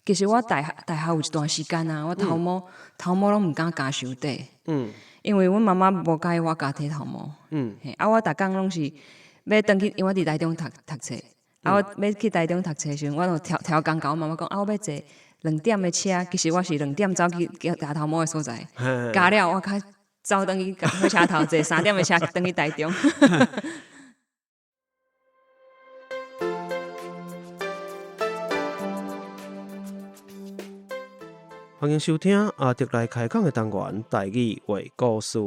其實我大學大學有一段時間啊，我頭毛頭毛攏毋敢剪傷短，因為阮媽媽無佮意我咬剃頭毛，啊，我逐工攏是欲轉去，因為我佇台中讀讀冊，啊，我欲去台中讀冊時陣，我就刁工共阮媽媽講，啊，我欲坐2點的車，其實我是2點走去剪頭毛的所在，剪了我較走轉去火車頭坐3點的車轉去台中。歡迎收聽阿德來開講的單元台語話故事。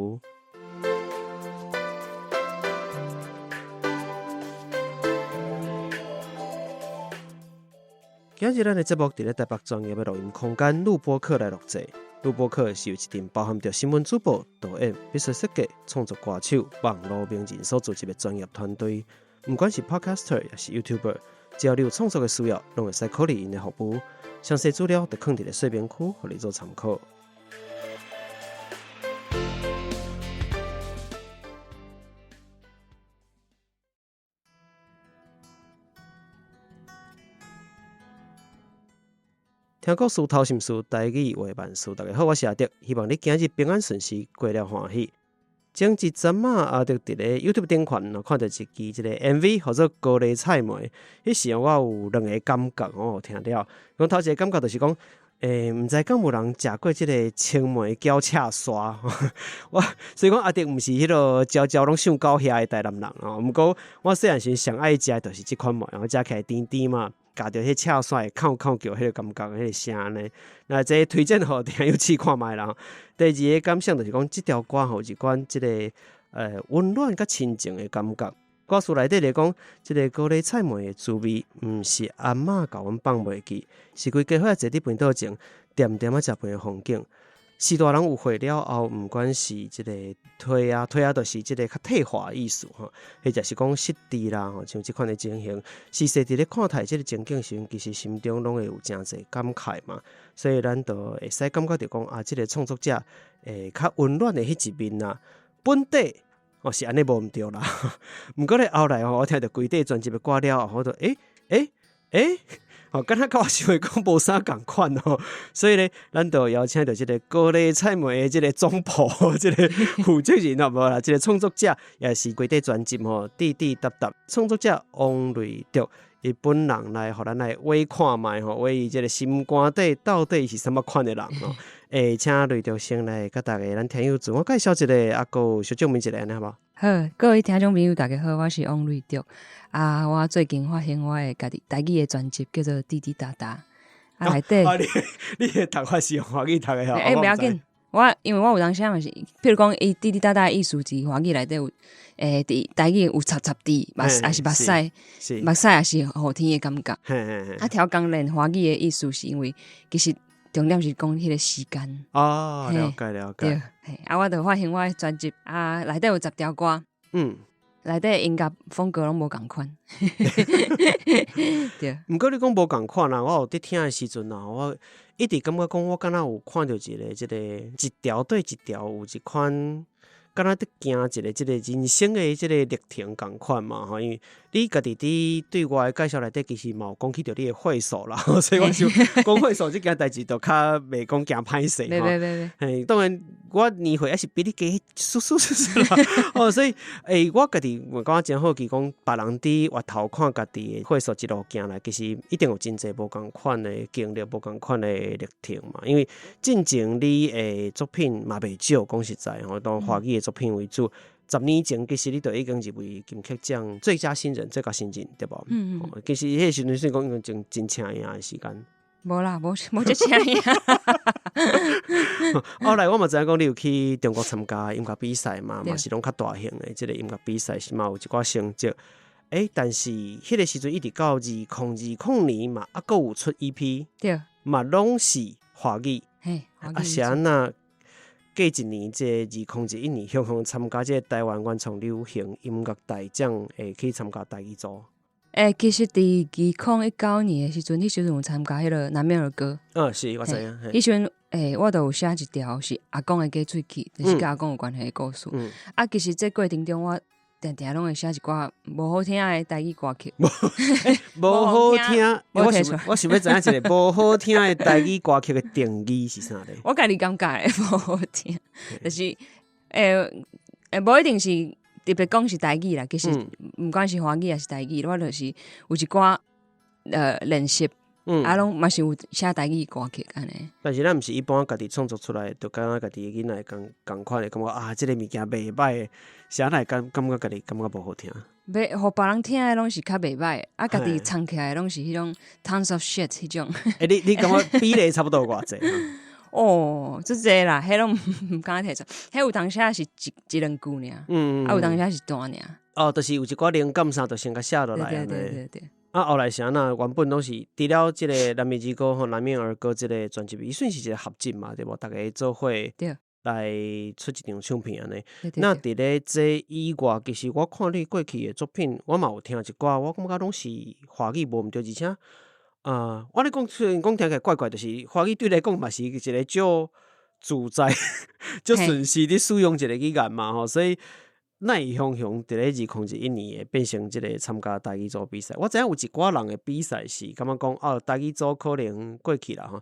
今日咱的節目佇咧台北專業的錄音空間錄播客來錄製。錄播客是由一陣包含著新聞主播、導演、美術設計、創作歌手、網路名人所組織的專業團隊。毋管是 Podcaster 抑是 YouTuber，只要你有創作的需要，攏會使考慮𪜶的服務。詳細資料就囥佇咧說明區，予你做參考。聽故事，透心思，台語話萬事。大家好，我是阿德，希望你今日平安順遂，過了歡喜。前一陣仔，阿德佇咧 YouTube 頂懸看著一支這個 MV，號做《高麗菜梅》。彼時我有兩个感覺，我有聽了。講頭一个感覺就是講，毋知敢有人食過這个青梅餃赤沙。我雖然講阿德毋是彼个朝朝攏想到遐的台南人哦，毋過我細漢時上愛食的就是這款糜，食起來甜甜嘛。咬著彼赤沙會扣扣叫，彼个感覺，彼个聲呢。那這推薦予聽友試看覓啦。第二个感想就是講，這條歌吼有一款這个溫暖佮親情的感覺。歌詞內底咧講，這个高麗菜糜的滋味，毋是阿嬤共阮放袂記，是規家伙坐佇飯桌前，恬恬仔食飯的風景。序大人有歲了後，毋管是這个退啊退啊，就是這个較退化的意思吼，或者是講失智啦吼，像這款的情形，時勢佇咧看待這个情景時陣，其實心中攏會有誠濟感慨嘛。所以咱就會使感覺著講啊，這个創作者會較溫暖的彼一面啊，本底哦是按呢無毋對啦。毋過咧後來吼，我聽著規塊專輯的歌了後，我就欸欸欸。哦，敢若佮我想的講無啥仝款哦，所以咧，咱就邀請著這个高麗菜糜的這个總譜，這个負責人哦，無啦，這个創作者也是規塊專輯吼，滴滴答答創作者王瑞卓，伊本人來予咱來畫看覓吼，畫伊這个心肝底到底是啥物款的人吼？欸，請瑞卓先來佮大家咱聽友自我介紹一下，啊，閣有小證明一下，按呢好無？好，各位聽眾朋友，大家好，我是王瑞卓。啊，我最近發行我的家己台語的專輯，叫做《滴滴答答》。啊，內底，啊，你你的讀法是用華語讀的吼？欸，袂要緊，我因為我有當時嘛是，譬如講，伊滴滴答答的意思是華語內底有，欸，佇台語有插插滴，目抑是目屎，目屎抑是雨天的感覺。啊，刁工練華語的意思是因為其實重點是講彼个時間。哦，了解了解。對，啊，我就發行我的專輯，啊，內底有10條歌。內底音樂風格攏無仝款。對。毋過你講無仝款啦，我有佇聽的時陣啊，我一直感覺講我敢若有看著一个這个一條對一條有一款。敢若佇行一个這个人生的這个歷程仝款嘛吼，因為你家己佇對外的介紹內底，其實嘛有講起著你的歲數啦，所以我想講歲數這件代誌，就較袂講驚歹勢吼。嘿，當然我年歲抑是比你加少少少少啦。哦，所以欸，我家己嘛感覺真好奇，講別人佇外頭看家己的歲數一路行來，其實一定有真濟無仝款的經歷，無仝款的歷程嘛。因為進前你的作品嘛袂少，講實在吼，當華語的作品為主。10年前其實你就已經入圍金曲獎最佳新人、最佳新人，對無？其實彼个時陣算講已經真真請贏的時間。無啦，無無這請贏。後來我嘛知影講你有去中國參加音樂比賽嘛，嘛是攏較大型的這个音樂比賽，是嘛有一寡成績。欸，但是彼个時陣一直到2020年嘛，猶閣有出 EP，嘛攏是華語。嘿，啊是按怎？過一年，這2021年，雄雄參加這个台灣原創流行音樂大獎，會去參加台語組。欸，其實佇2019年的時陣，彼時陣有參加彼个南面兒歌。嗯，是，我知影。彼時陣，欸，我就有寫一條是阿公的假喙齒，就是佮阿公有關係的故事。啊，其實這過程中，我定定攏會寫一寡無好聽的台語歌曲。無好聽，我想我想欲知影一个無好聽的台語歌曲的定義是啥咧？我家己感覺無好聽，就是無一定是特別講是台語啦，其實毋管是華語抑是台語，我就是有一寡練習，啊攏嘛是有寫台語歌曲按呢。但是咱毋是一般家己創作出來，就敢若家己的囡仔仝仝款的感覺啊，這个物件袂䆀，是按怎會感覺家己感覺無好聽？袂，予別人聽的攏是較袂䆀，啊，家己唱起來攏是彼種 tons of shit 彼種。欸，你感覺比例差不多有偌濟？哦，足濟啦，彼攏毋敢提出，彼有當時是一兩句爾，啊有當時是段爾。哦，就是有一寡靈感啥，就先共寫落來。對對對對。啊，後來是按怎？原本攏是除了這个南面之歌吼，南面兒歌這个專輯，伊算是一个合集嘛，對無？逐家做伙來出一張唱片按呢。那佇咧這以外，其實我看你過去的作品，我嘛有聽一寡，我感覺攏是華語無毋對，而且啊，我咧講雖然講聽起來怪怪，就是華語對你來講嘛是一个足自在、足順勢佇使用一个語言嘛吼，所以。哪會雄雄佇咧2021年會變成這个參加台語組比賽？我知影有一寡人的比賽是感覺講哦，台語組可能過去啦吼，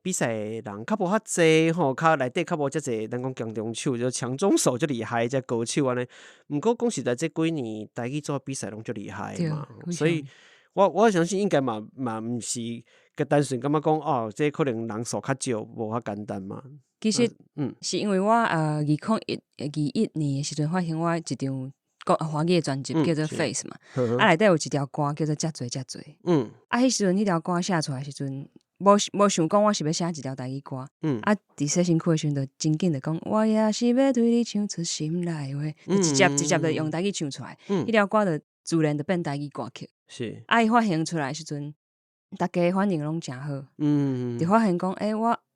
比賽的人較無遐濟吼，較內底較無遮濟，咱講強中手，就強中手足厲害，這高手按呢。毋過講實在，這幾年台語組比賽攏足厲害嘛，所以我相信應該嘛毋是閣單純感覺講哦，這可能人數較少，無遐簡單嘛。其實，是因為我2021年的時陣發行我一張國華語的專輯叫做《Face》嘛，啊內底有一條歌叫做《遮濟遮濟》，啊彼時陣彼條歌寫出來時陣，無想講我是欲寫一條台語歌，啊佇洗身軀的時陣就真緊就講，我也是欲對你唱出心內話，就直接就用台語唱出來，彼條歌就自然就變台語歌曲。啊伊發行出來時陣，逐家反應攏誠好，就發現講，欸，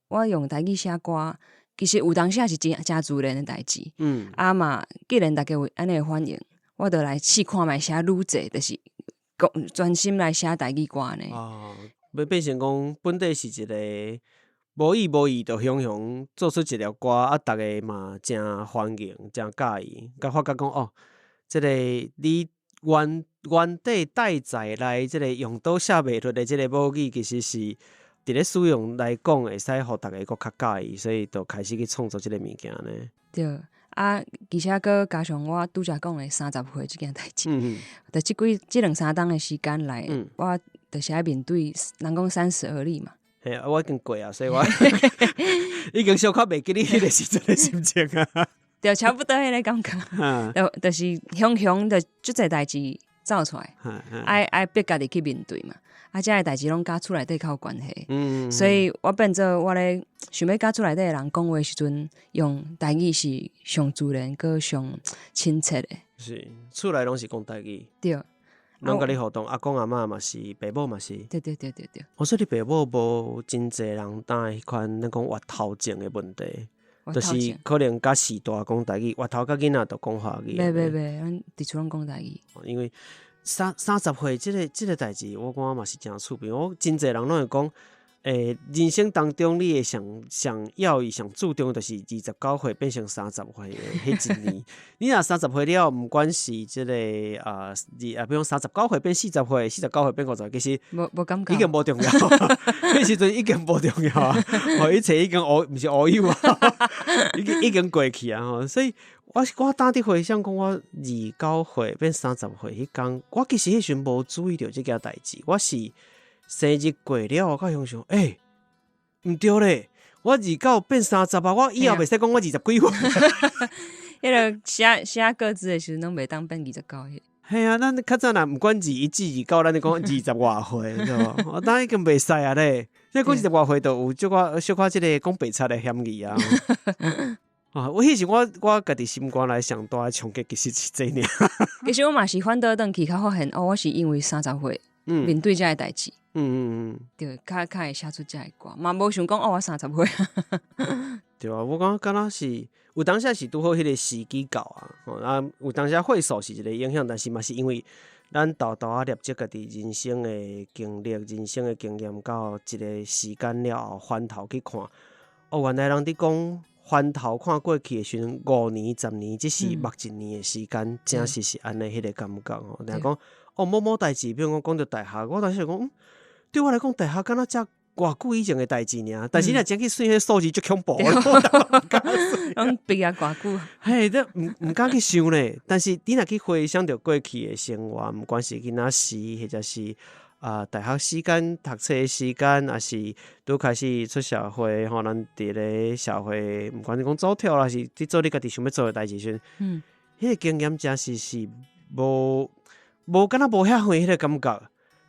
我用台語寫歌，其實有當時也是誠誠自然的代誌。啊嘛，既然逐家有按呢的反應，我就來試看覓寫愈濟，就是講專心來寫台語歌呢。哦，欲變成講本底是一個無意無意就雄雄做出一條歌，啊，逐家嘛誠歡迎，誠佮意，佮發覺講哦，這个你原底帶在來這个用刀寫袂落的這个母語，其實是佇咧使用來講，會使予逐家閣較佮意，所以就開始去創作這个物件呢。對，啊，而且閣加上我拄才講的三十歲這件代誌，就這幾這兩三冬的時間內，我就是愛面對人講三十而立嘛。嘿，啊，我已經過啊，所以我已經小可袂記得彼个時陣的心情啊。對，差不多彼个感覺，就是雄雄的足濟代誌走出來，愛逼家己去面對嘛。啊，這个代誌攏佮厝內底較有關係，所以我變做我咧想欲佮厝內底的人講話時陣，用台語是上自然，閣上親切的。是，厝內攏是講台語。對。攏佮你互動，阿公阿嬤嘛是，爸母嘛是。對對對對對。哦，所以你爸母無真濟人擔彼款咱講越頭症的問題，就是可能佮序大講台語，越頭佮囡仔都講華語。袂袂袂，阮佇厝攏講台語。因為三十歲這个代誌，我感覺嘛是誠趣味。我真濟人攏會講，人生當中你會上上要義、上注重，就是29歲變成三十歲的彼一年。你若三十歲了，毋管是這个啊，二啊，比如39歲變四十歲，49歲變50，其實無無感覺，已經無重要。彼時陣已經無重要啊，哦，一切已經烏，毋是烏有啊，已經過去啊吼。所以我當佇回想講，我29歲變三十歲彼工，我其實彼時陣無注意著這件代誌，我是生日過了，我才想想，欸，毋對咧，我二九變三十啊，我以後袂使講我二十幾歲。彼个寫寫歌詞的時陣，攏袂當變29歲。嘿啊，咱較早若毋管21至29，咱就講二十外歲，對無？我當已經袂使啊咧，你講二十外歲，就有小可小可這个講白賊的嫌疑啊。啊！我彼時我家己心肝內上大的衝擊，其實是這爾。其實我嘛是反倒轉去，較發現哦，我是因為三十歲面對這个代誌，對，較會寫出這个歌，嘛無想講哦，我三十歲。對啊，我感覺敢若是有當時是拄好彼个時機到啊，吼啊，有當時歲數是一個影響，但是嘛是因為咱沓沓仔累積家己人生的經歷、人生的經驗，到一個時間了後，翻頭去看，哦，原來人佇講。翻頭看過去的時陣，5年、10年，只是目一年的時間，真實是按呢彼個感覺吼。定講哦，某某代誌，比如講講著大學，我當時想講，對我來講，大學敢若才偌久以前的代誌爾，但是你若真去算彼個數字，足恐怖。攏畢業偌久。嘿，這毋敢去想咧。但是你若去回想著過去的生活，毋管是囡仔時，或者是大學時間、讀冊的時間，抑是拄開始出社會吼，咱佇咧社會，毋管是講組跳，抑是佇做你家己想欲做的代誌時陣，彼個經驗真實是無無敢若無遐遠彼個感覺，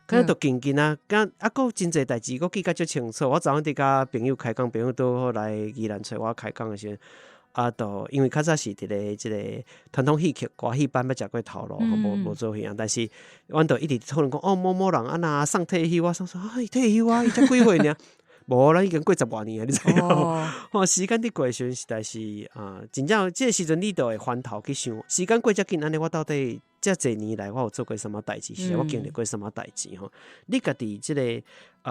敢若就近近啊，敢啊閣真濟代誌，閣記甲足清楚。我昨昏佇佮朋友開講，朋友拄好來宜蘭揣我開講的時陣，啊，就因為較早是佇咧這個傳統戲曲歌戲班捌食過頭路，無無做戲啊。但是，阮就一直討論講，哦，某某人按怎送退休，我想說，啊，伊退休啊，伊才幾歲爾？無，咱已經過十外年啊，你知無？哦，時間佇過的時陣，實在是啊，真正這個時陣你就會翻頭去想，時間過遮緊，按呢我到底遮濟年來我有做過啥物代誌？是我經歷過啥物代誌？吼，你家己這個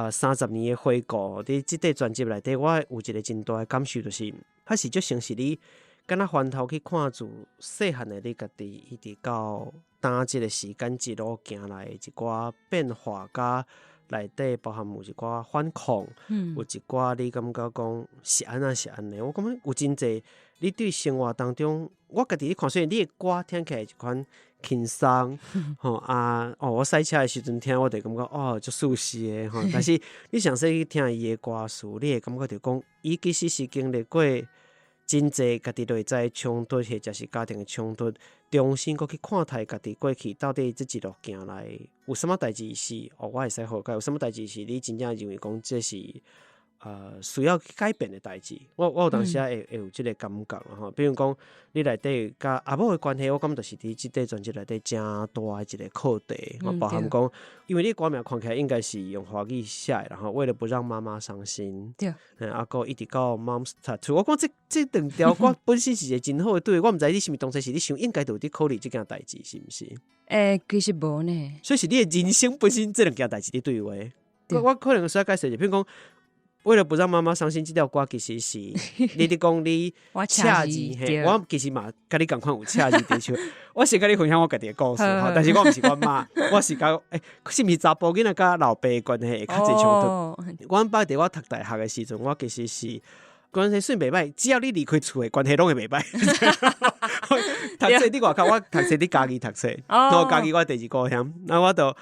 30年的回顧，佇這塊專輯內底，我有一個真大的感受，就是。還是足像是你，敢若翻頭去看自細漢的你家己，一直到當這個時間一路行來的一寡變化，佮內底包含有一寡反抗，有一寡你感覺講是按怎是按呢？我感覺有真濟，你對生活當中，我家己咧看，雖然你的歌聽起來一款輕鬆，吼啊，哦，我駛車的時陣聽，我就感覺哦，足舒適的吼。但是你詳細去聽伊的歌詞，你會感覺著講，伊其實是經歷過真濟家己內在衝突，或者是家庭的衝突，重新閣去看待家己過去到底這一路行來有啥物代誌是哦，我會使後悔，有啥物代誌是你真正認為講這是需要去改變的代誌。我有當時仔會有這個感覺吼，比如講你內底佮阿母的關係，我感覺就是佇這塊專輯內底誠大的一個課題，包含講，因為你歌名看起來應該是用華語寫的，然後為了不讓媽媽傷心，啊，閣一直到 Mom's Tattoo，我講這兩條歌本身是一個真好的對話，我毋知你是毋是當初是你想應該就有佇考慮這件代誌，是毋是？欸，其實無呢。所以是你的人生本身這兩件代誌佇對話。我可能需要解釋一下，比如講，為了不讓媽媽傷心，這條歌其實是你佇講你赤字，嘿，我其實嘛佮你仝款有赤字佇手。我先佮你分享我家己的故事吼，但是我毋是阮媽，我是佮欸，是毋是查埔囡仔佮老爸的關係會較濟衝突？阮爸佇我讀大學的時陣，我其實是關係算袂䆀，只要你離開厝的關係攏會袂䆀。讀冊佇外口，我讀冊佇嘉義讀冊，我嘉義我第二故鄉，那我就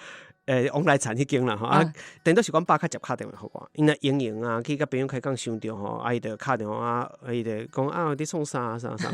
往來田彼間啦吼，啊，顛倒是阮爸較捷敲電話予我，伊若閒閒啊，去佮朋友開講傷著吼，啊，伊就敲電話啊，伊就講啊，佇創啥啥啥，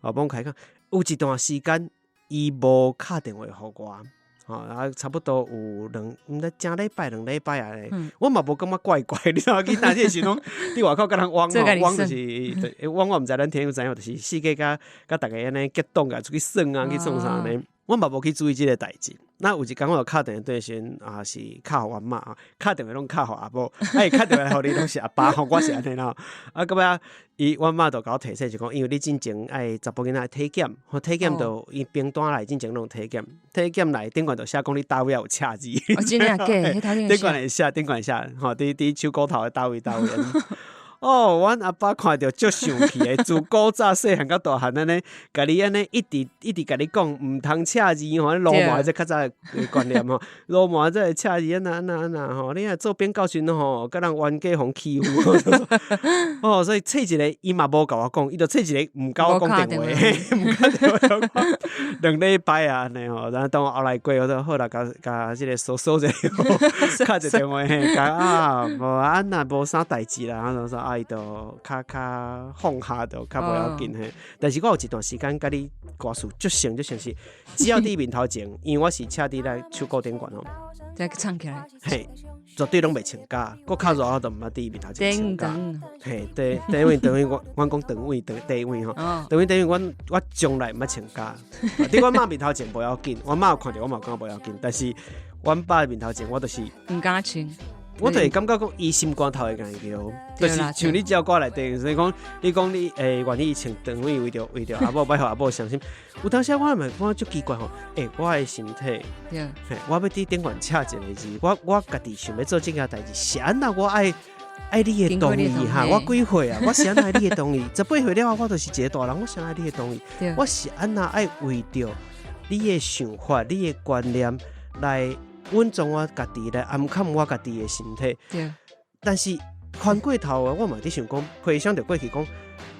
哦，幫開講，有一段時間伊無敲電話予我，吼，啊，差不多有兩，毋知誠禮拜兩禮拜啊，我嘛無感覺怪怪，你知影？囡仔這個時陣佇外口佮人玩吼，玩就是玩，我毋知咱聽友知影，就是四界佮佮逐家按呢結黨共出去耍啊，去創啥呢？我嘛無去注意這個代誌。那有一工我就敲電話對時陣，啊是敲予阮媽，敲電話攏敲予阿母，啊伊敲電話予你攏是阿爸吼，我是按呢啦。啊，到尾仔伊阮媽就共我提醒，就講因為你進前愛查埔囡仔愛體檢，吼體檢就伊兵單來進前攏體檢，體檢來頂懸就寫講你佗位有赤字。哦，真的假？頂懸會寫，頂懸會寫，吼，佇手骨頭的佗位佗位。哦，阮阿爸看著足生氣的，自古早細漢到大漢按呢，共你按呢一直一直共你講，毋通赤字吼，魯麻這較早的觀念吼，魯麻這會赤字按怎按怎按怎吼，你若做變教時陣吼，共人冤家予欺負，哦，所以揣一个伊嘛無共我講，伊就揣一个毋共我講電話，毋敲電話予我，2禮拜啊按呢吼，然後當我後來過，我說好啦，共共這個嫂嫂者，敲一個電話嘿，共啊無啊若無啥代誌啦，啊啥啊伊就較較放下，就較無要緊嘿。但是我有一段時間佮你歌詞足像足像是，只要佇面頭前，因為我是赤佇咱手鼓頂懸吼，再唱起來，嘿，絕對攏袂穿假，閣較熱我都毋捌佇面頭前穿假。嘿，對，等位等位，我阮講長位長地位吼，長位等於阮我從來毋捌穿假。佇阮媽面頭前無要緊，阮媽有看著我嘛感覺無要緊，但是阮爸面頭前我就是毋敢穿。我就會感覺講，伊心肝頭會共伊叫，就是像你這首歌內底，所以講你講你會願意穿長位為著阿母，欲予阿母傷心。有當時我嘛感覺足奇怪吼，欸，我的身體，嘿，我欲佇頂懸赤一個字，我家己想欲做這件代誌，是按怎我愛愛你的同意哈，我幾歲啊？我是按怎愛你的同意？18歲了後，我就是一個大人，我是按怎愛你的同意？我是按怎愛為著你的想法、你的觀念來穩裝我家己，來暗崁我家己的身體。但是翻過頭啊，我嘛佇想講，回想著過去講，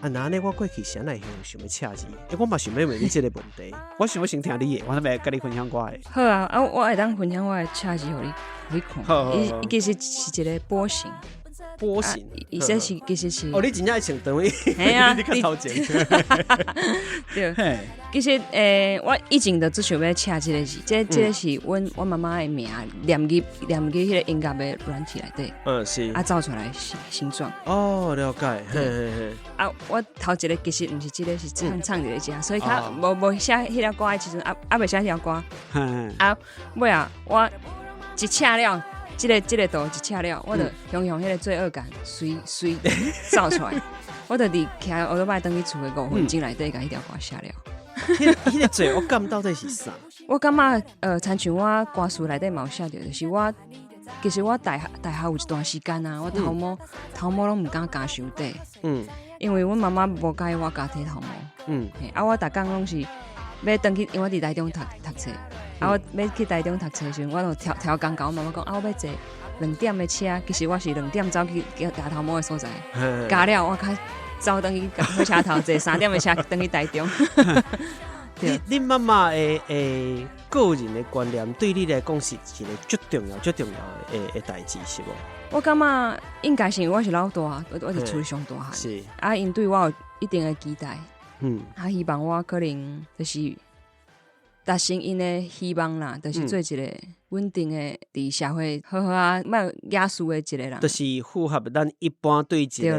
啊，那按呢我過去是按怎會想欲赤字？欸，我嘛想欲問你這個問題，我想欲先聽你的，我才欲共你分享我的。好啊，啊，我會當分享我的赤字予你，予你看。伊伊其實是一個波形。波形，伊這是其實是。哦，你真正會穿長衣，你較頭前。對，其實我以前就足想欲赤這個字，這個是阮我媽媽的名，連入彼個音樂的軟體內底。啊，走出來形狀。哦，了解。嘿嘿嘿。啊，我頭一個其實毋是這個，是唱唱佇咧遮，所以較無無寫彼條歌的時陣，猶未寫彼條歌。啊，尾仔我一赤了。這個圖一赤了，我就雄雄彼個罪惡感隨隨走出來，我就佇騎歐多拜轉去厝的5分鐘內底，共彼條歌寫了。彼個罪惡感到底是啥？我感覺，親像我歌詞內底嘛有寫著，就是我其實我大學大學有一段時間啊，我頭毛頭毛攏毋敢剪傷短，因為阮媽媽無佮意我共剃頭毛，啊，我逐工攏是欲轉去，因為我佇台中讀讀冊。啊！我欲去台中讀冊時陣，我就刁刁工共我媽媽講，啊，我欲坐2點的車，其實我是2點走去剪頭毛的所在，剪了我較走轉去火車頭坐3點的車轉去台中。你你媽媽的的個人的觀念，對你來講是一個足重要、足重要的的代誌，是無？我感覺應該是因為我是老大，我佇厝裡上大漢，啊，𪜶對我有一定的期待，啊，希望我可能就是達成𪜶的希望啦，就是做一個穩定的佇社會好好啊，莫惹事的一個人。就是符合咱一般對一個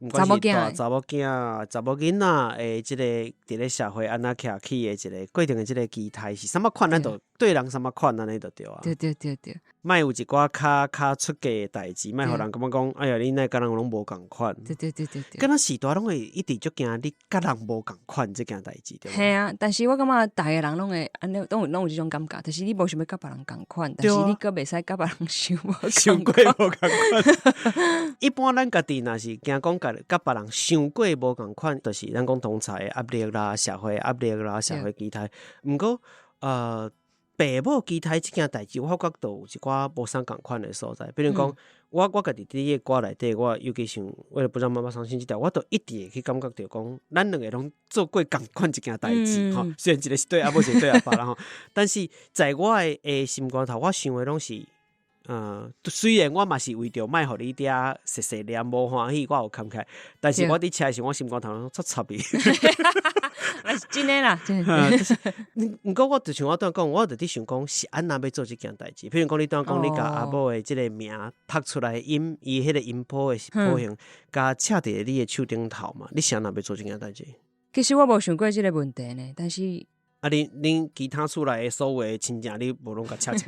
毋管是大查某囝、查某囡仔的這個佇咧社會按怎徛起的一個過程的這個期待是啥物款，咱就對人啥物款，按呢就對啊。對對對對。莫有一寡較較出格的代誌，莫予人感覺講，哎呀，你哪共人攏無仝款。對對對對對。敢若序大攏會一直足驚你佮人無仝款這件代誌，對無？嘿啊，但是我感覺逐個人攏會按呢，攏有攏有這種感覺，就是你無想欲佮別人仝款，但是你閣袂使佮別人傷無傷過無仝款。一般咱家己若是驚講共佮別人傷過無仝款，就是咱講同儕的壓力啦、社會壓力啦、社會期待。毋過，爸母期待這件代誌，我發覺都有一寡無啥仝款的所在。比如講，我家己佇你的歌內底，我尤其像為了不讓媽媽傷心這條，我都一直會去感覺著講，咱兩個攏做過仝款一件代誌吼。雖然一個是對阿母，一個對阿爸啦吼，但是在我的的心肝頭，我想的攏是，雖然我嘛是為著莫予你佇遐細細念無歡喜，我有崁起來，但是我佇車的時，我心肝頭攏足插伊。真的啦，真的。毋過我就像我拄仔講，我就佇想講是按怎欲做這件代誌。譬如講，你拄仔講你共阿母的這個名讀出來音，伊彼個音波的波形，共赤佇你的手頂頭嘛？你是按怎欲做這件代誌？其實我無想過這個問題呢，但是啊，恁恁其他厝內的所有的親戚，你無攏共赤一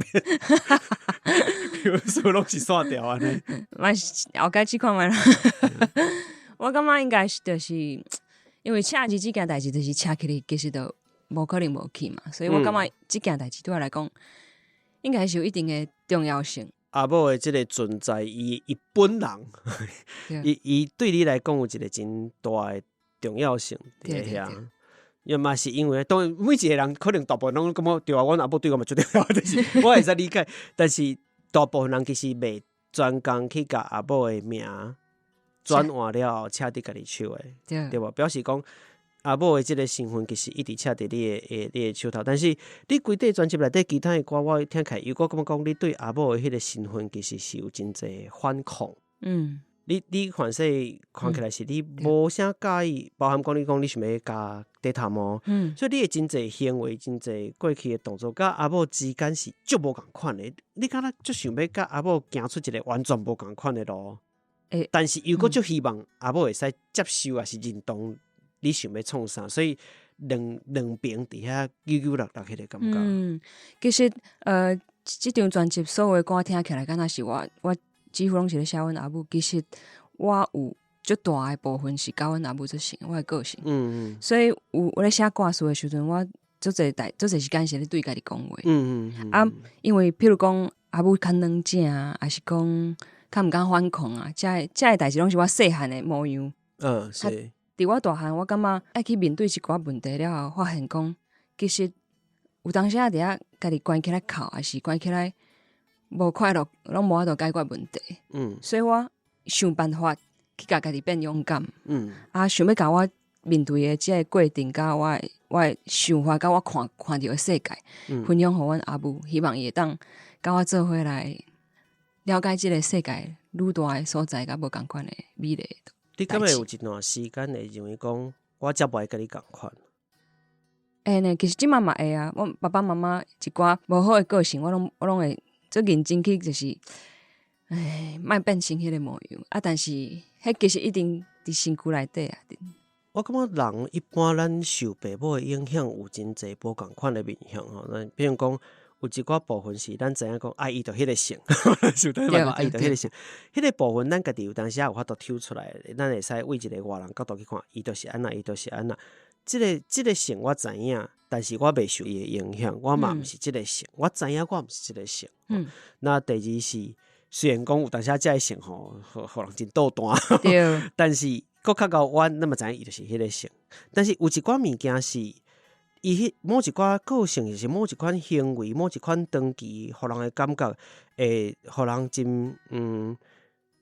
遍？所有攏是線條按呢？嘛是後蓋試看覓啦。我感覺應該是就是因為赤字這件代誌，就是赤起來其實就無可能無去嘛，所以我感覺這件代誌對我來講，應該是有一定的重要性。阿母的這個存在，伊伊本人，伊伊對你來講有一個真大的重要性佇遐。也嘛是因為當然每一個人可能大部分攏感覺對啊，阮阿母對我嘛足重要，就是我會使理解。但是大部分人其實袂專工去共阿母的名轉換了後，赤佇家己手的，對無？表示講阿母的這個身份其實一直赤佇你的手頭。但是你規塊專輯內底其他的歌，我聽起來又閣感覺講你對阿母的彼個身份其實是有真濟反抗。你反勢看起來是你無啥佮意，包含講你講你想欲共短頭毛，所以你的真濟行為、真濟過去的動作，佮阿母之間是足無仝款的。你敢若足想欲佮阿母行出一個完全無仝款的路，但是又閣足希望阿母會使接受，抑是認同你想欲創啥，所以兩兩邊佇遐扭扭搦搦彼個感覺。嗯，其實這張專輯所有的歌聽起來，敢若是我我幾乎攏是咧寫阮阿母。其實我有足大的部分是佮阮阿母做成，我的個性。所以有我咧寫歌詞的時陣，我足濟代足濟時間是咧對家己講話。啊，因為譬如講阿母較軟正，抑是講較較毋敢反抗啊，遮个代誌攏是我細漢的模樣。佇我大漢，我感覺愛去面對一寡問題了後，發現講其實有當時仔佇遐家己關起來哭，抑是關起來無快樂，攏無法度解決問題。所以我想辦法去共家己變勇敢。啊，想欲共我面對的這個過程，佮我的想法，佮我看著的世界，分享予阮阿母，希望伊會當佮我做伙來了解這個世界愈大的所在，佮無仝款的美麗。你敢會有一段時間會認為講，我才無愛佮你仝款？會呢，其實這馬嘛會啊。我爸爸媽媽一寡無好的個性，我攏會足認真去，就是，唉，莫變成彼個模樣。啊，但是，彼其實一定佇身軀內底啊。我感覺人一般咱受爸母的影響有真濟無仝款的面向吼。咱比如講，有一寡部分是咱知影講，啊，伊就彼個性，受等於講，啊，伊就彼個性。彼個部分咱家己有當時也有法度抽出來，咱會使為一個外人角度去看，伊就是按怎，伊就是按怎。這個性我知影，但是我袂受伊的影響，我嘛毋是這個性，我知影我毋是這個性。那第二是，雖然講有當時這個性吼，予人真搗蛋，但是閣較𠢕阮，咱嘛知影伊就是彼個性。但是有一寡物件是，伊彼某一寡個性，抑是某一款行為，某一款長期，予人的感覺，會予人真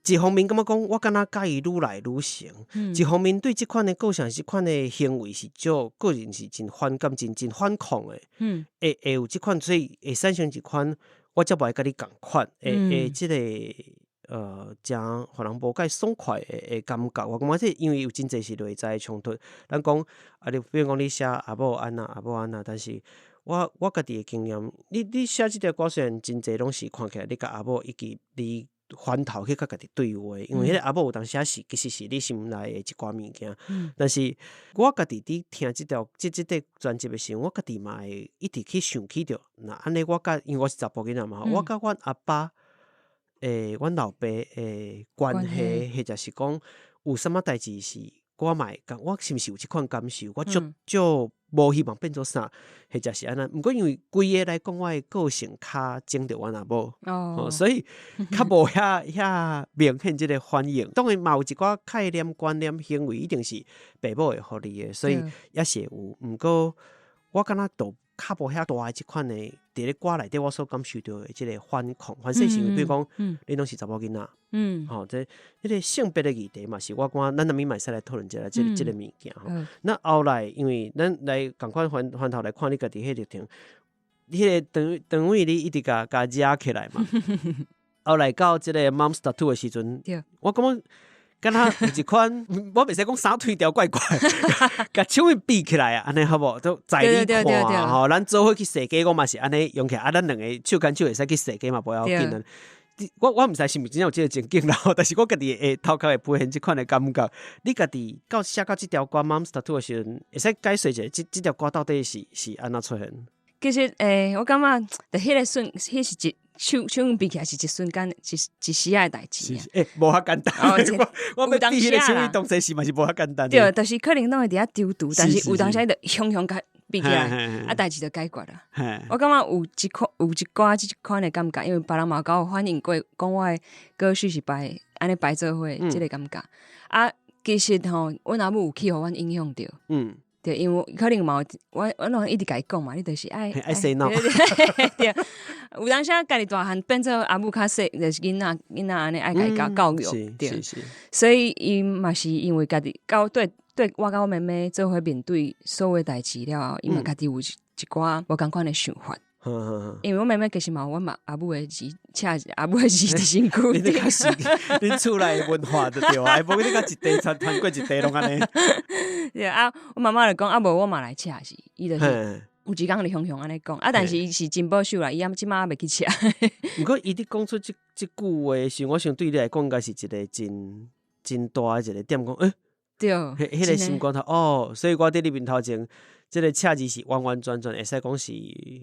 一方面感覺講，我敢若佮伊愈來愈成；一方面對這款的個性、這款的行為是足個人是真反感、真反抗的。會有這款，所以會產生一款，我才無愛佮你仝款，會這個誠予人無介爽快的感覺。我感覺這因為有真濟是內在的衝突。咱講啊，你比如講你寫阿母按怎，阿母按怎，但是我家己的經驗，你寫這條歌雖然真濟攏是看起來你佮阿母以及你反頭去佮家己對話，因為彼個阿母有當時是其實是你心內的一寡物件。但是我家己佇聽這專輯的時陣，我家己嘛會一直去想起著，若按呢我佮因為我是查埔囡仔嘛，我佮阮阿爸，阮老爸的關係，或者是講有啥物代誌是我嘛會講，我是毋是有這款感受？我足足無希望變做啥，或者是按怎？毋過因為規个來講，我的個性較針著阮阿母，所以較無遐明顯這個反應。當然嘛有一寡概念、觀念、行為，一定是爸母會予你的，所以也是會有。毋過我感覺都較無遐大的這款的，佇咧歌內底我所感受著的這個反抗、反省行為，比如講，你攏是查某囡仔，吼，這彼個性別的議題嘛，是我感覺咱後面嘛會使來討論一下這個物件吼。那後來因為咱來仝款翻頭來看你家己彼歷程，彼個長尾你一直共惹起來嘛。後來到這個 Mom's Tattoo 的時陣，我感覺敢若有一款，我袂使講衫腿條怪怪，共手臂比起來啊，按呢好無？都在你看吼，咱做伙去踅街，我嘛是按呢用起來，啊，咱兩個手牽手會使去踅街嘛，無要緊啊。我毋知是毋是真正有這個情景啦，但是我家己會頭殼會浮現這款的感覺。你家己到寫到這條歌《Mom's Tattoo》的時陣，會使解說一下，這條歌到底是按怎出現？其實，我感覺，佇彼個瞬，彼是一手比起來是一瞬間，一時仔的代誌。欸，無遐簡單。我欲比彼個手當時是嘛是無遐簡單。對，就是可能攏會佇遐躊躇，但是有當時就雄雄共比起來，啊，代誌就解決啦。我感覺有一寡這款的感覺，因為別人嘛有共我反映過，講我的歌序是排按呢排做伙，這個感覺。啊，其實吼，阮阿母有去予阮影響著。對，因為可能嘛有，我攏一直共伊講嘛，你就是愛愛洗腦。對，有當時家己大漢變做阿母較細，就是囡仔按呢愛共伊教育，對。所以伊嘛是因為家己到對我佮我妹妹做伙面對所有代誌了後，伊嘛家己有一寡無仝款的想法。因為我妹妹其實嘛有阮嘛阿母的字，刺阿母的字佇身軀。你這個是恁厝內文化就對啊，無你共一塊傳傳過一塊攏按呢。對啊，我媽媽就講啊，無我嘛來刺是，伊就是有一工就雄雄按呢講啊，但是伊是真保守啦，伊這擺猶未去刺。毋過伊佇講出這句話時，我想對你來講應該是一個真大的一個點，講欸，彼個心肝頭哦，所以我佇你面頭前，這個刺字是完完全全會使講是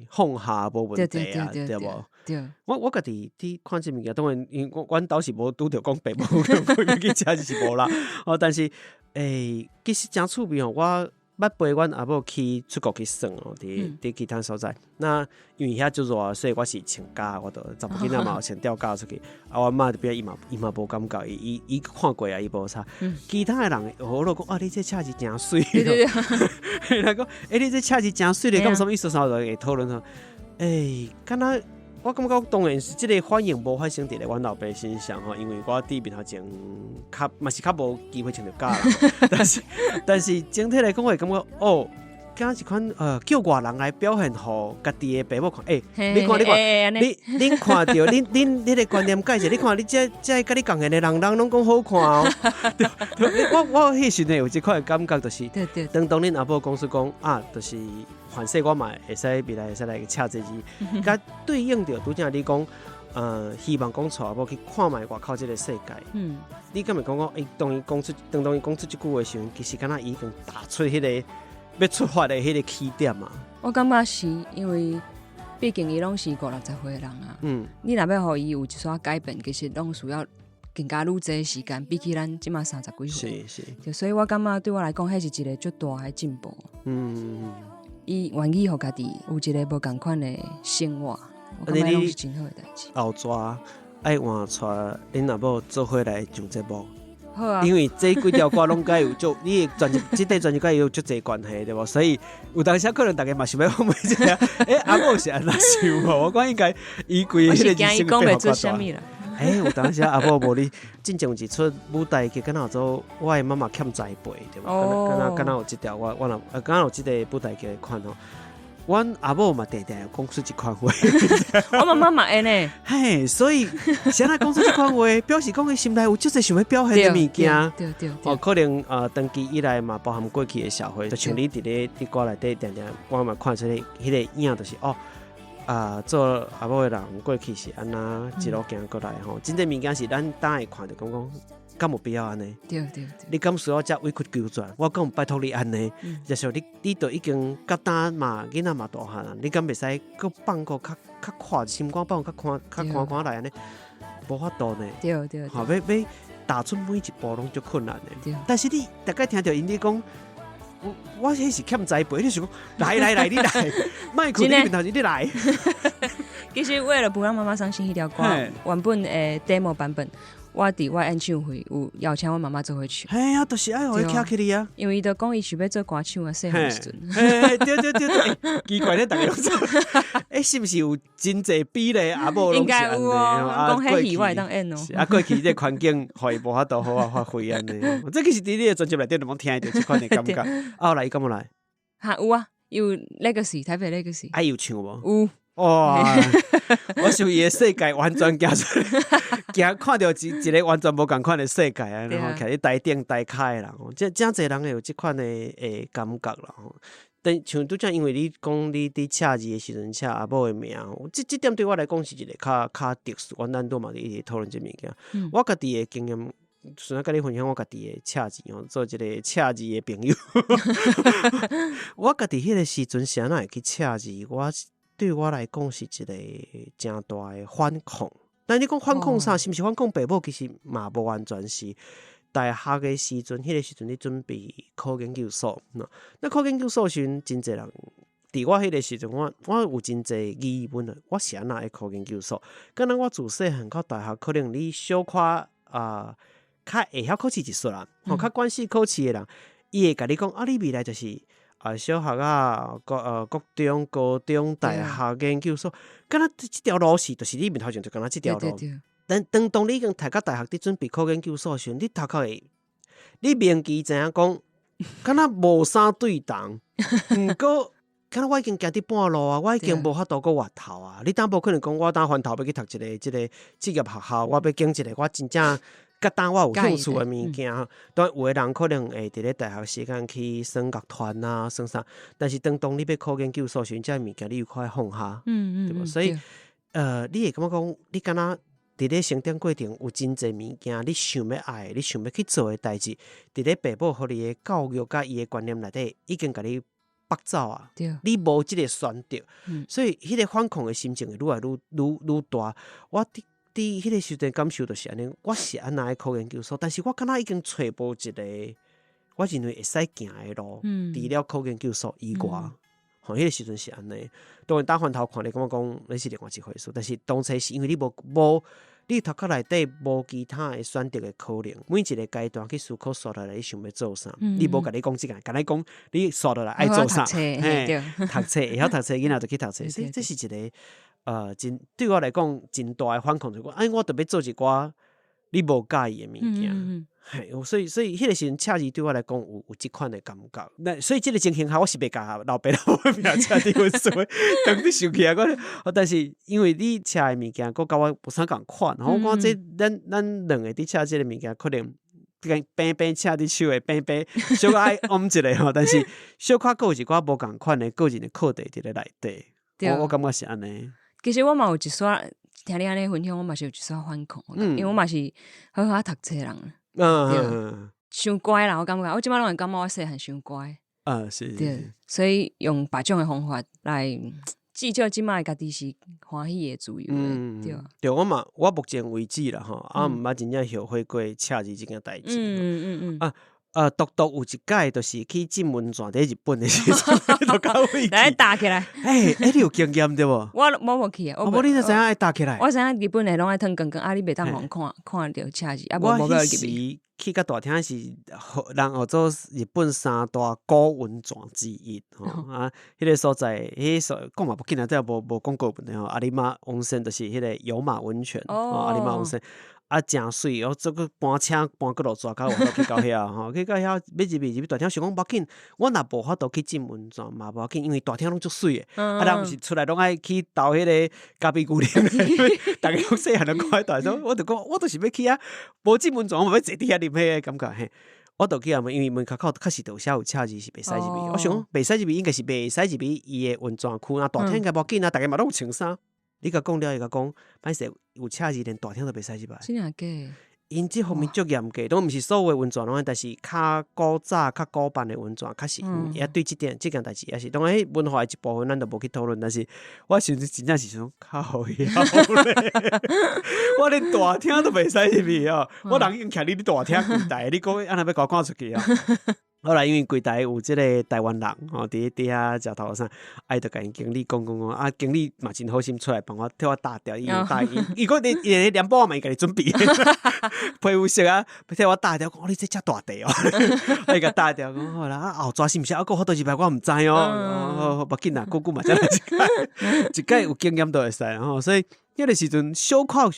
放下無問題啊，對無？對。我家己佇看這物件，當然因為阮兜是無拄著講爸母去刺字是無啦，哦，但是欸，其實誠趣味吼，我捌陪阮阿母去出國去耍哦，佇其他所在。那因為遐足熱，所以我是穿甲，我就查某囡仔嘛有穿吊嘎出去。啊，阮媽佇邊伊嘛無感覺，伊看過啊，伊無啥。其他的人好咯講啊，你這車字誠媠。對對對。伊講，欸，你這車字誠媠咧，敢有啥物意思？啥就會討論吼。欸，敢若我感覺當然是這個反應無發生佇咧阮老爸身上吼，因為我佇面頭前較嘛是較無機會穿著甲啦。但是整體來講，我會感覺哦，敢一款叫外人來表現予家己的爸母看，欸，你看你看，你恁看著恁恁彼個觀念改者，你看你這佮你仝的人，人攏講好看哦。我彼時陣有這款的感覺，就是當當恁阿母講出講啊，就是反正我嘛會使未來會使來車這字，佮對應著拄才你講，希望講帶阿母去看覓外口這個世界。你敢會講講，欸，當伊講出這句話時陣，其實敢若已經踏出彼個欲出發的彼個起點啊。我感覺是因為，畢竟伊攏是五六十歲的人啊。你若欲予伊有一絲改變，其實攏需要更加愈濟時間，比起咱這馬30幾歲。就所以我感覺對我來講，彼是一個足大的進步。伊願意予家己有一個無仝款的生活，我感覺攏是真好的代誌。後逝愛換帶恁阿母做伙來上節目。好啊，因為這幾條歌攏佮有足，你的專輯，這塊專輯佮有足濟關係對無？所以有當時可能大家嘛想欲訪問一下，欸，阿母是按怎想無？我講應該伊規個彼個人生變化較大。欸，有當時阿母無你，進前有一齣舞台劇，敢若做我的媽媽欠栽培對無？敢若有這條，我若敢若有這個舞台劇的款吼。阮阿母嘛定定講出這款話，我媽媽嘛會呢。嘿，所以啥人講出這款話，表示講伊心內有足濟想欲表現的物件。哦，可能長期以來嘛，包含過去的社會，就像你佇咧佇歌內底定定，我嘛看出彼個影，就是哦，啊，做阿母的人過去是按怎一路行過來吼，真濟物件是咱當會看著感覺敢有必要按呢？你敢需要遮委曲求全？我敢有拜託你按呢？就是你都已經佮當嘛，囡仔嘛大漢啊，你敢袂使閣放個較較寬心肝放較寬較寬寬來按呢？無法度呢。吼，欲踏出每一步攏足困難的。但是你逐擺聽著𪜶咧講，我彼是欠栽培，你想講來來來，你來，莫困你面頭前你來。其實為了不讓媽媽傷心，彼條歌原本的 demo 版本。我佇我演唱會有邀請阮媽媽做伙唱。嘿啊，就是愛予伊徛起來啊。因為伊就講伊想欲做歌手啊，細漢時陣。嘿，對對對對，奇怪咧，逐家攏做。欸，是毋是有真濟比例阿母攏是按呢？應該有哦，講彼戲我會當演哦。啊，過去這個環境，予伊無法度好好發揮按呢。這其實佇你的專輯內底，攏聽著這款的感覺。啊，後來伊敢有來？哈，有啊，有 Legacy，台北 Legacy。啊，有唱無？有。哇！我想伊的世界完全行出來，行看著一個完全無仝款的世界啊！然後徛佇台頂台跤的人，這誠濟人會有這款的感覺啦吼。但像拄才，因為你講你佇車字的時陣，寫阿母的名，這點對我來講是一個較特殊。阮咱拄嘛一直討論這物件，我家己的經驗，順仔佮你分享我家己的車字吼，做一個車字的朋友。我家己彼個時陣啥人會去車字，我對我來講是一個誠大的反抗。但你講反抗啥？是毋是反抗爸母？其實嘛無完全是。大學的時陣，彼個時陣咧準備考研究所。那考研究所時陣，真濟人佇我彼個時陣，我有真濟疑問啊。我是按怎會考研究所？敢若我自細漢到大學，可能你小可啊，較會曉考試一撮啦，吼，較關心考試的人，伊會共你講啊，你未來就是啊，小學啊，國中、高中、大學、研究所，敢若這條路是，就是你面頭前就敢若這條路。但當你已經讀到大學，佇準備考研究所時陣，你頭殼會，你明記知影講，敢若無啥對同。毋過，敢若我已經行佇半路啊，我已經無法度閣回頭啊。你當無可能講，我當翻頭欲去讀一個這個職業學校，我欲揀一個我真正佮當我有興趣的物件。當然有的人可能會佇咧大學時間去耍樂團啊，耍啥。但是當你欲考研究所時陣，這個物件你有較愛放下，對無？所以，你會感覺講，你敢若佇咧成長過程有真濟物件，你想欲愛，你想欲去做的代誌，佇咧爸母予你的教育佮伊的觀念內底，已經共你縛走啊！你無這個選擇，所以彼個反抗的心情會愈來愈愈愈大。我佇彼個時陣感受就是按呢，我是按怎愛考研究所，但是我敢若已經揣無一個我認為會使行的路，除了考研究所以外，吼，彼個時陣是按呢。當然，打翻頭看，你感覺講那是另外一回事。但是當初是因為你無無，你頭殼內底無其他的選擇的可能。每一個階段去思考煞落來，你想欲做啥？你無共你講這個，共你講你煞落來愛做啥？嘿，讀冊會曉讀冊，囡仔就去讀冊。所以這是一個真對我來講真大的反抗，就講哎，我著欲做一寡你無佮意的物件。嘿，所以彼個時陣赤字對我來講有這款的感覺。那所以這個情形下，我是袂共老爸老母名赤佇阮厝的，當你想起來，我但是因為你赤的物件，閣佮我無啥仝款，吼，我感覺這咱兩個佇赤這個物件，可能平平赤佇手的平平，小可愛唵一下吼，但是小可閣有一寡無仝款的個人的課題佇咧內底。我感覺是按呢。其實我嘛有一撮聽你按呢分享，我嘛是有一撮反抗，因為我嘛是好好讀冊人。對，傷乖啦，我感覺我這擺攏會感覺我細漢傷乖。啊，是。對，所以用別種的方法來，至少這擺家己是歡喜的、自由的，對。對，我嘛，我目前為止啦吼，啊，毋捌真正後悔過赤字這件代誌。啊，獨獨有一擺，就是去浸溫泉佇日本的時陣，就較會來打起來。欸，欸，你有經驗對無？我無去啊。無，你就知影愛打起來。我知影日本的攏愛褪光光，啊，你袂當予人看看著赤字，啊，無無欲入去。去較大廳是人號做日本三大古溫泉之一，吼啊，彼個所在，彼個所講嘛無緊啊，這無無廣告問題吼。有馬溫泉就是彼個有馬溫泉，哦，有馬溫泉。啊，誠媠，我這個搬車搬過落蛇較有法度去到遐吼，去到遐欲入去入去大廳，想講無要緊，我若無法度去浸溫泉嘛無要緊，因為大廳攏足媠的，啊，人毋是出來攏愛去投彼個咖啡牛奶，逐家攏細漢就看大廳，我就講，我就是欲去遐，無浸溫泉，我欲坐佇遐啉彼个感覺嘿。我就去啊問，因為門口口確實就有寫有赤字是袂使入去，我想講袂使入去應該是袂使入去伊的溫泉區啊，大廳應該無要緊啊，逐家嘛攏有穿衫。你共講了，伊共講，歹勢有赤字，連大廳都袂使入來。真的假的？𪜶這方面足嚴格，都毋是所有溫泉攏按呢，但是較古早、較古辦的溫泉，確實也對這點這件代誌也是。當然，彼文化的一部分，咱就無去討論。但是我想真正是想靠腰咧，我連大廳都袂使入去哦。我人已經徛佇你大廳櫃台，你講按怎欲共我趕出去啊？後來因為櫃台有這個台灣人吼，佇佇遐食頭啥，啊伊就共𪜶經理講講講，啊經理嘛真好心出來幫我替我打掉，伊有打伊，伊講伊伊連包嘛伊家己準備，皮膚色啊，替我打掉，講你這遮大塊哦，伊共打掉，講好啦，啊後逝是毋是猶閣法度入來，我毋知哦，好好無緊啦，久久嘛才來一擺，一擺有經驗就會使吼，所以彼個時陣小可有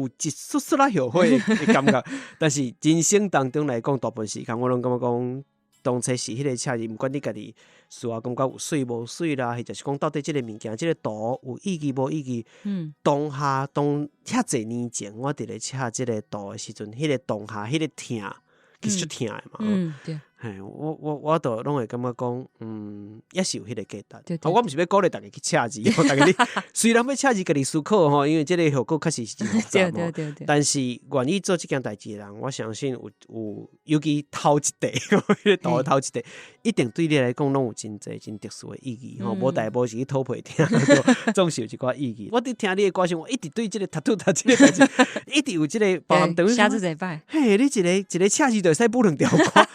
一絲絲仔後悔的感覺，但是人生當中來講，大部分時間我攏感覺講。當初是彼個赤字，毋管你家己事後感覺有媠無媠啦，或者是講到底這個物件、這個圖有意義無意義？當下當遐濟年前，我佇咧赤這個圖的時陣，彼個當下，彼個疼，其實足疼的嘛。對。嘿，我都攏會感覺講，也是有彼個價值。我毋是欲鼓勵逐家去赤字，逐家你雖然欲赤字，家己思考吼，因為這個後果確實是真複雜。但是願意做這件代誌的人，我相信有有，尤其頭一塊，彼個圖的頭一塊，一定對你來講攏有真濟真特殊的意義吼。無代無誌去討批聽，總是有一寡意義。我佇聽你的歌聲，我一直對這個タトゥー這個代誌，一直有這個包含等於寫這濟擺。嘿，你一個一個赤字就會使補兩條歌。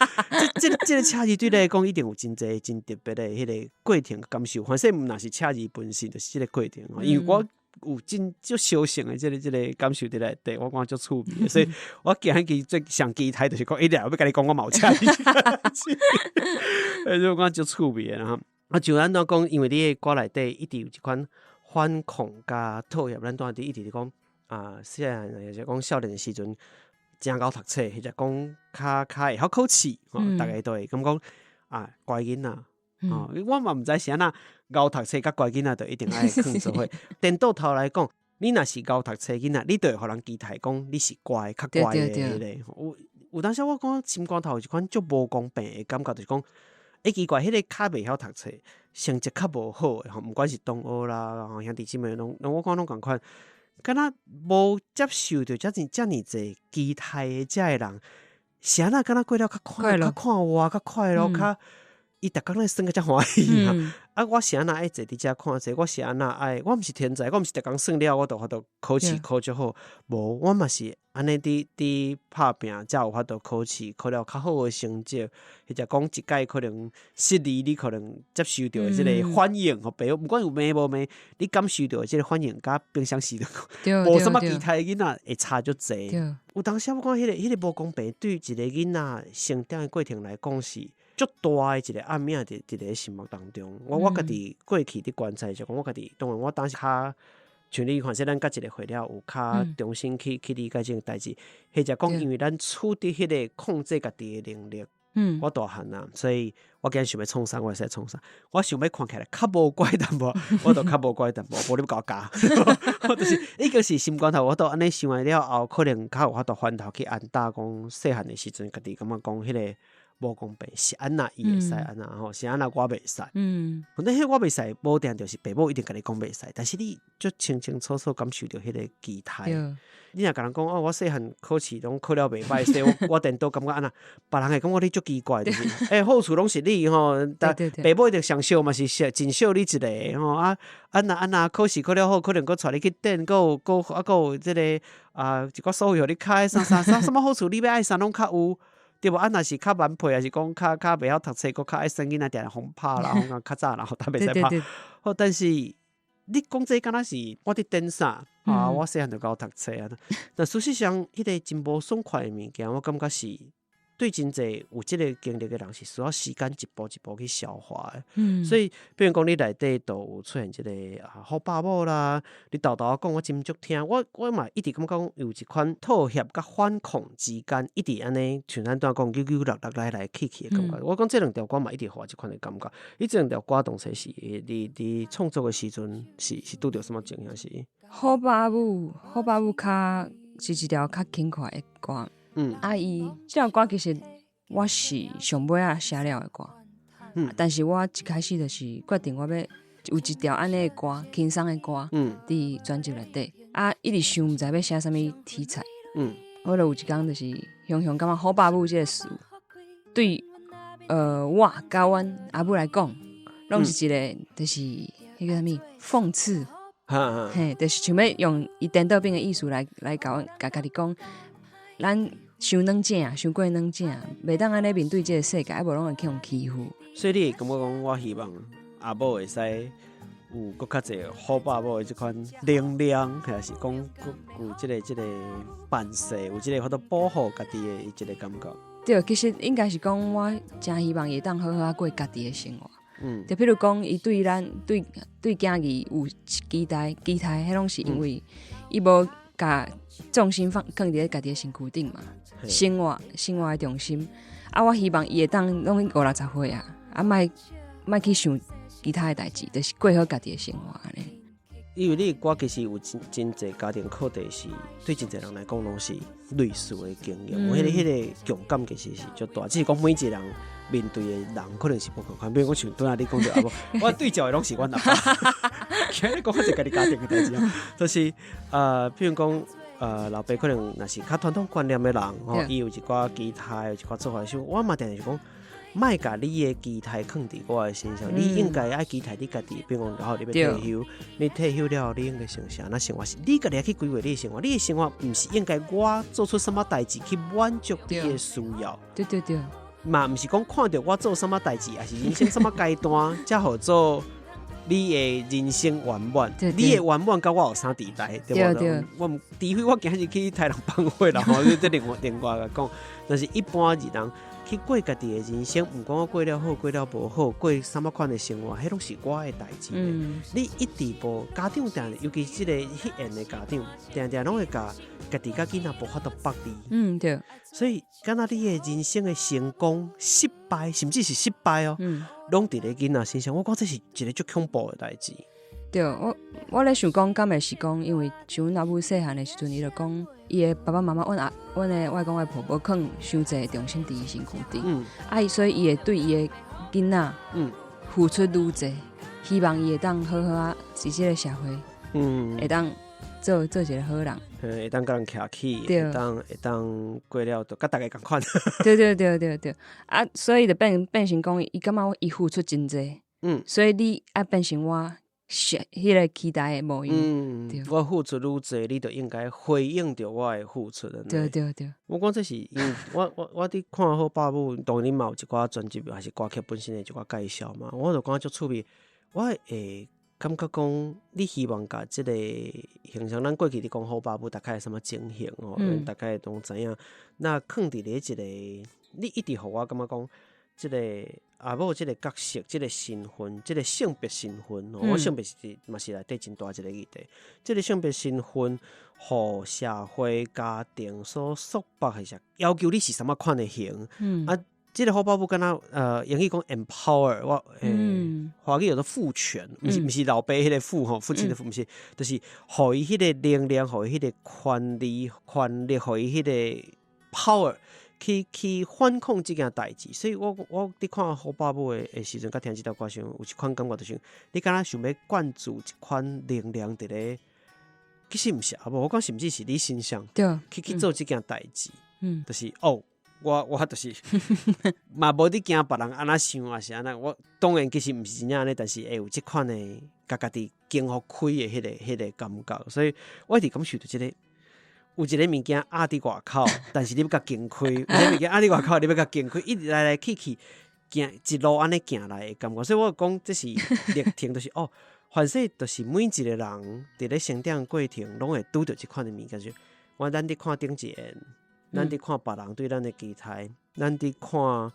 這這個赤字對你來講，一定有真濟真特別的彼個過程感受。反正毋若是赤字本身，就是這個過程。因為我有真足相像的這個這個感受佇內底，我感覺足趣味的。所以我今日最上期待就是講，一定欲共你講，我嘛有赤字。所以我感覺足趣味的哈。啊，就按怎講，因為你的歌內底一直有這款反抗佮妥協，咱拄仔佇一直佇講啊，細漢或者講少年的時陣。誠𠢕讀冊，或者講較較會曉考試，吼，逐家都會感覺啊，乖囡仔，吼，我嘛毋知是按怎𠢕讀冊佮乖囡仔就一定愛囥做伙。顛倒頭來講，你若是𠢕讀冊囡仔，你就會予人期待講你是乖較乖的彼個。有有當時我感覺心肝頭有一款足無公平的感覺，就是講，欸奇怪，彼個較袂曉讀冊，成績較無好的吼，毋管是同學啦，兄弟姊妹攏，我感覺攏仝款。敢若無接受著遮爾遮爾濟期待的遮的人，是按怎敢若過了較快較快活、較快樂、較伊逐工咧耍甲遮歡喜啊！啊，我是按怎愛坐佇遮看冊？我是按怎愛？我毋是天才，我毋是逐工耍了，我就法度考試考足好。無，我嘛是按呢佇佇拍拚，才有法度考試考了較好的成績。或者講一屆可能失利，你可能接受著的這个反應，予爸母毋管有罵無罵，你感受著的這个反應，佮平常時無啥物其他的囡仔會差足濟。有當時我感覺彼个無公平，對一个囡仔成長的過程來講是足大的一个暗影佇佇咧心目當中。我家己過去佇觀察就講，我家己當然我當時較像你看，說咱佮一个歲了有較重新去理解這個代誌，或者講因為咱處佇彼个控制家己的能力，我大漢啊，所以我今日想欲創啥，我會使創啥。我想欲看起來較無乖淡薄，我就較無乖淡薄，無你欲共我教。我就是已經是心肝頭，我都按呢想完了後，可能較有法度翻頭去按答講細漢的時陣，家己感覺講彼个無公平，是按怎伊會使按怎吼，是按怎我袂使。反正彼我袂使，無定就是爸母一定共你講袂使，但是你足清清楚楚感受著彼个期待。你若共人講哦，我細漢考試攏考了袂歹勢，我顛倒感覺按怎，別人會感覺你足奇怪，就是欸好處攏是你吼，但爸母一定上惜嘛是惜真惜你一个吼啊，按怎按怎考試考了好，可能閣帶你去轉，閣有閣啊閣有這个啊一寡所費予你開，啥啥啥啥物好處，你欲愛啥攏較有。對無？啊，若是較慢配，抑是講較較袂曉讀冊，閣較愛耍囡仔，定定予拍啦，予較早啦，予袂使拍。好，但是你講這敢若是我佇頂啥啊？我細漢就𠢕讀冊啊。但事實上，彼个真無爽快的物件，我感覺是對真濟有這个經歷的人是需要時間一步一步去消化的。所以，比如講你內底都有出現這个啊虎爸母啦，你沓沓仔講我真足聽，我嘛一直感覺講有一款妥協佮反抗之間，一直按呢像咱拄仔講扭扭搦搦來來去去的感覺。我講這兩條歌嘛，一直予我這款的感覺。你這兩條歌當初是你佇創作的時陣是拄著啥物情形是？虎爸母，虎爸母較是一條較輕快的歌。啊，伊這條歌其實我是上尾仔寫了的歌。但是我一開始就是決定我欲有一條按呢的歌，輕鬆的歌，佇專輯內底。啊，一直想毋知欲寫啥物題材。我就有一工就是雄雄感覺虎爸母這个詞，對我佮阮阿母來講，攏是一个就是彼个啥物諷刺。嘿，就是想欲用伊顛倒反的意思來共阮共家己講，咱傷軟正，傷過軟正，袂當按呢面對這个世界，啊無攏會去予欺負。所以你會感覺講，我希望阿母會使有閣較濟虎爸母的這款能量，抑是講閣有這个辦勢，有這个法度保護家己的一個感覺。對，其實應該是講，我誠希望伊會當好好仔過家己的生活。就譬如講，伊對咱對對囝兒有期待，期待，彼攏是因為伊無共重心放囥佇咧家己的身軀頂嘛，生活的重心。啊，我希望伊會當攏五六十歲啊，啊，莫莫去想其他的代誌，就是過好家己的生活按呢。因為你的歌其實有真真濟家庭課題是對真濟人來講攏是類似的經驗，彼个共感其實是足大，只是講每一個人面對的人可能是無仝款。比如講像拄仔你講著阿母，我對照的攏是阮阿爸。今日講較濟家己家庭的代誌啊，就是比如講老爸可能若是較傳統觀念的人吼，伊有一寡期待，有一寡做法，像我嘛定定是講，莫共你的期待囥佇我的身上，你應該愛期待你家己，比如講，好，你欲退休，你退休了後，你應該想啥？那生活是你家己去規劃你的生活，你的生活毋是應該我做出啥物代誌去滿足你的需要。嘛，毋是講看著我做啥物代誌，抑是人生啥物階段，才號做你的人生圓滿。你的圓滿佮我有啥佇代？對無？我毋除非我今日去刣人放火啦吼，這另外來講，但是一般人去過家己的人生，毋管我過了好，過了無好，過啥物款的生活，彼攏是我的代誌。你一直無家長定，尤其是這个彼緣的家長，定定攏會共家己佮囡仔無法度縛離。所以，敢若你的人生的成功、失敗，甚至是失敗哦，攏佇咧囡仔身上。我感覺這是一个足恐怖的代誌。對，我咧想講，敢會是講，因為像阮老母細漢的時陣，伊就講，伊的爸爸媽媽，阮的外公外婆無囥傷濟重心佇伊身軀頂，啊，所以伊會對伊的囡仔，付出愈濟，希望伊會當好好仔佇這个社會，會當做做一个好人。會當佮人徛起，會當過了就佮逐家仝款。對對對對對，啊，所以就變成講，伊感覺伊付出真濟，所以你愛變成我是彼個期待的模樣。我付出愈濟，你就應該回應著我的付出。對對對。我講這是因為我佇看好爸母，當然嘛有一寡專輯還是歌曲本身的一寡介紹嘛，我就感覺足趣味，我會感覺講，你希望共這個形象，咱過去佇講好爸母，大概啥物情形吼，大概攏知影。那囥佇咧一個，你一直予我感覺講，這個阿某這個角色、這個身份、這個性別身份，我性別是嘛是內底真大一個議題。這個性別身份，予社會家庭所束縛，還是要求你是啥物款的型？啊，這個好爸母敢若英語講 empower，我華語叫做賦權，毋是老爸彼個父吼，父親的父，毋是，就是予伊彼個能量，予伊彼個權利、權力，予伊彼個 power 去反抗這件代誌。所以我佇看好爸母的時陣，佮聽這條歌時，有一款感覺，就是你敢若想欲灌注一款能量佇咧，其實毋是阿某，我講甚至是你身上，去做這件代誌，就是哦。我就是嘛，無佇驚別人按怎想，抑是按怎。我當然其實毋是真正按呢，但是會有這款的，共家己經予開的彼個感覺。所以我一直感受著這個，有一個物件壓佇外口，但是你欲共掀開；有一個物件壓佇外口，你欲共掀開，一直來來去去，行一路按呢行來的感覺。所以我講這是歷程，就是哦，凡勢就是每一個人佇咧成長過程，攏會拄著這款的物件。就我咱佇看頂一個。咱佇看別人對咱的期待，咱佇看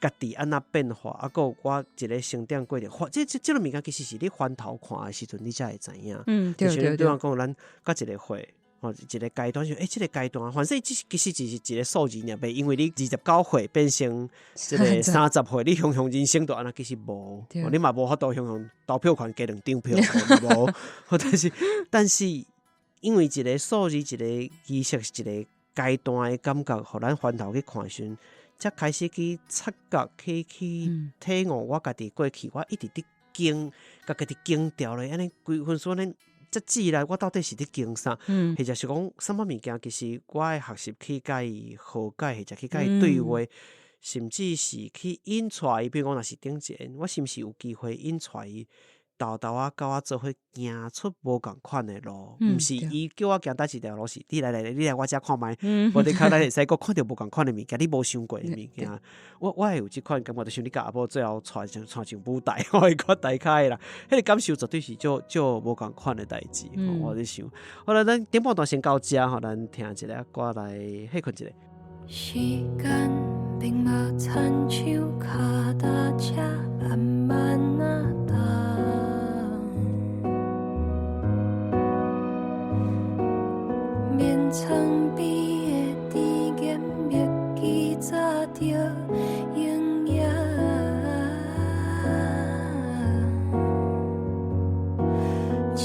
家己按怎變化，啊，閣有我一個成長過程，這這個物件其實是你翻頭看的時陣，你才會知影。對我講，咱到一個歲，吼，一個階段，想，欸，這個階段，反正只是其實只是一個數字爾，袂因為你29歲變成這個30歲，你雄雄人生就按呢，其實無，你嘛無法度雄雄投票權加兩張票，無。但是因為一個數字，一個儀式，一個階段的感覺，予咱翻頭去看時陣，才開始去察覺，去體悟我家己過去，我一直佇經，共家己經掉咧，按呢規份說呢，這至來我到底是佇經啥？或者是講啥物物件，其實我愛學習去共伊和解，或者去共伊對話，甚至是去引帶伊。比如講，若是頂一個，我是毋是有機會引帶伊？沓沓仔佮我做伙行出無仝款的路，毋是伊叫我行佗一條路，是你來來來，你來我遮看覓，無你較咱會使閣看著無仝款的物件，你無想過的物件。我會有這款感覺，就像你共阿某最後帶上舞台，我會較大開啦，彼個感受絕對是足足無仝款的代誌。我咧想，好啦，咱頂半段先到遮吼，咱聽一下歌來歇睏一下。時間並無親像跤踏車慢慢仔動，眠床邊的甜言蜜語早就應驗，穿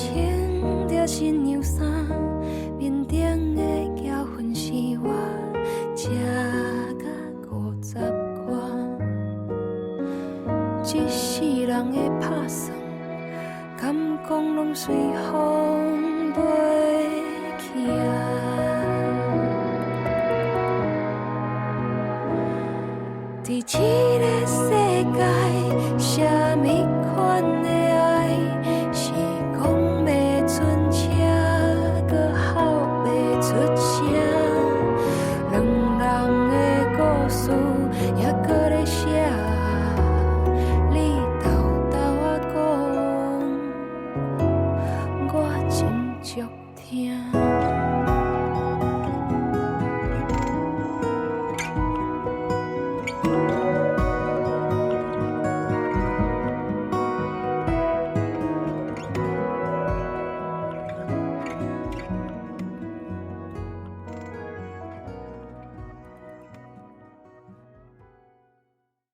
著新娘衫，面頂的交份是我食甲50箍，一世人的拍算，敢講攏隨風飛去啊！佇這个世界，啥物款的愛是講袂準車，閣吼袂出聲。兩人的故事猶閣咧寫，你沓沓仔講，我真足聽。